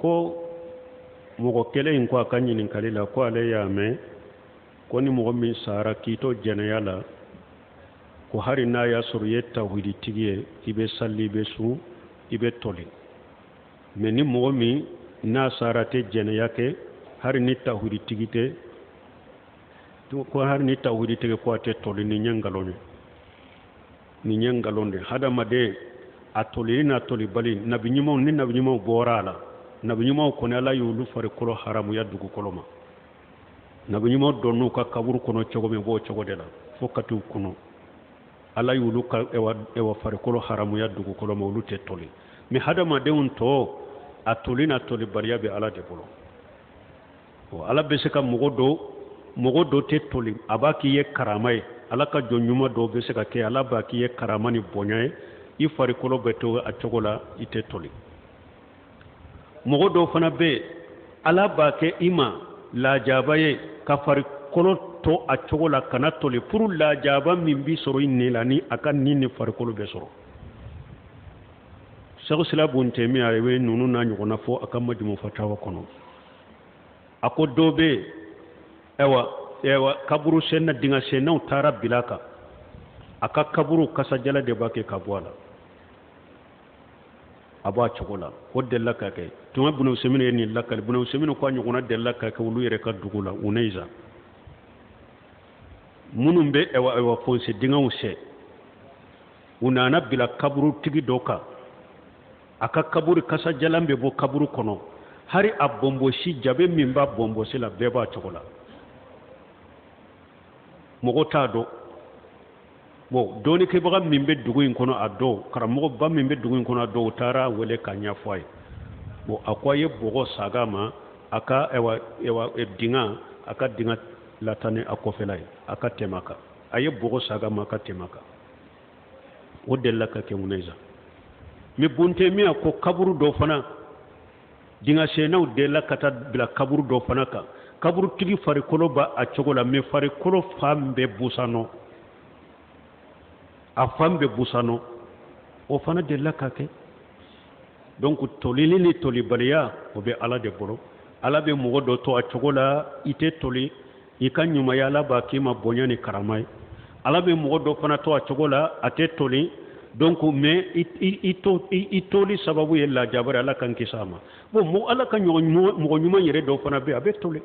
Ko mɔgɔ kelen in ko a ka ɲininkali la ko ale y'a mɛn ko ni mɔgɔ min sara k'i to jɛnɛya la, ko hari n'a y'a sɔrɔ i ye tawhiditigi ye, i bɛ sali, i bɛ sun, i bɛ toli, mais ni mɔgɔ min n'a sara tɛ jɛnɛya kɛ, hari ni tawhiditigi tɛ, ko hari ni tawhiditigi, ko a tɛ toli. Nin ye nkalon ye, nin ye nkalon de. Hadamaden a tolili n'a tolibali, nabi ɲumanw ni nabi ɲumanw bɔra a la, nabi ɲumanw kɔni, Ala y'olu farikolo haramuya dugukolo ma. Nabi ɲumanw donn'u ka kaburu kɔnɔ cogo min, b'o cogo de la fo ka t'u kunu. Ala y'olu ka ewa farikolo haramuya dugukolo ma, olu tɛ toli. Mais hadamadenw tɔ, a toli n'a tolibaliya bɛ Ala de bolo. Ala bɛ se ka mɔgɔ dɔ, mɔgɔ dɔ tɛ toli, a b'a k'i ye karama ye. Ala ka jɔn ɲuman dɔw bɛ se ka kɛ, Ala b'a k'i ye karama ni bonya ye, i farikolo bɛ to a cogo la, i tɛ toli. Mɔgɔ dɔw fana bɛ yen, Ala b'a kɛ i ma lajaba ye ka farikolo to a cogo la, kana toli, pour lajaba min bi sɔrɔ i ni la, ni a ka ni ni farikolo bɛ sɔrɔ. Sɛku Sila Bun Temiya a bɛ ninnu n'a ɲɔgɔnna fɔ a ka Majumu Fatawa kɔnɔ. A ko dɔ bɛ yen, ayiwa, kaburu senna, dingɛ sennaw taara bila kan, a ka kaburu kasajala de b'a kɛ ka bɔ a la, a b'a cogo la. O delila ka kɛ tuma Bunu Useyimini ye nin lakali. Bunu Useyimini ko a ɲɔgɔnna delila ka kɛ olu yɛrɛ ka dugu la, Uneza. Minnu bɛ ayiwa fossé dingɛw sen, u nana bila kaburutigi dɔ kan, a ka kaburu kasajalan bɛ bɔ kaburu kɔnɔ, hari a bɔnbɔsi jabe min b'a bɔnbɔsi la, bɛɛ b'a cogo la, mɔgɔ t'a dɔn. Bon, dɔɔnikɛbaga min bɛ dugu in kɔnɔ, a dɔw karamɔgɔba min bɛ dugu in kɔnɔ, a dɔw taara wele ka ɲɛfɔ a ye. Bon, a ko a ye bɔgɔ saga ma, a ka ayiwa dingɛ, a ka dingɛ lata ni a kɔfɛla ye, a ka tɛmɛ a kan. A ye bɔgɔ saga ma, a ka tɛmɛ a kan. O delila ka kɛ Uneza. Mais Bun Temiya ko kaburu dɔ fana, dingɛ sennaw delila ka taa bila kaburu dɔ fana kan, kaburutigi farikolo b'a a cogo la, mais farikolo fan bɛɛ busanɔ, a fan bɛɛ busanɔ. O fana delila ka kɛ. Donc tolili ni tolibaliya, o bɛ Ala de bolo. Ala bɛ mɔgɔ dɔ to a cogo la, i tɛ toli, i ka ɲumanya, Ala b'a k'i ma bonya ni karama ye. Ala bɛ mɔgɔ dɔ fana to a cogo la, a tɛ toli, donc mais i to i toli sababu ye lajabara, Ala kan kisi a ma. Bon, mɔgɔ, Ala ka mɔgɔ ɲuman yɛrɛ dɔw fana bɛ yen, a bɛ toli.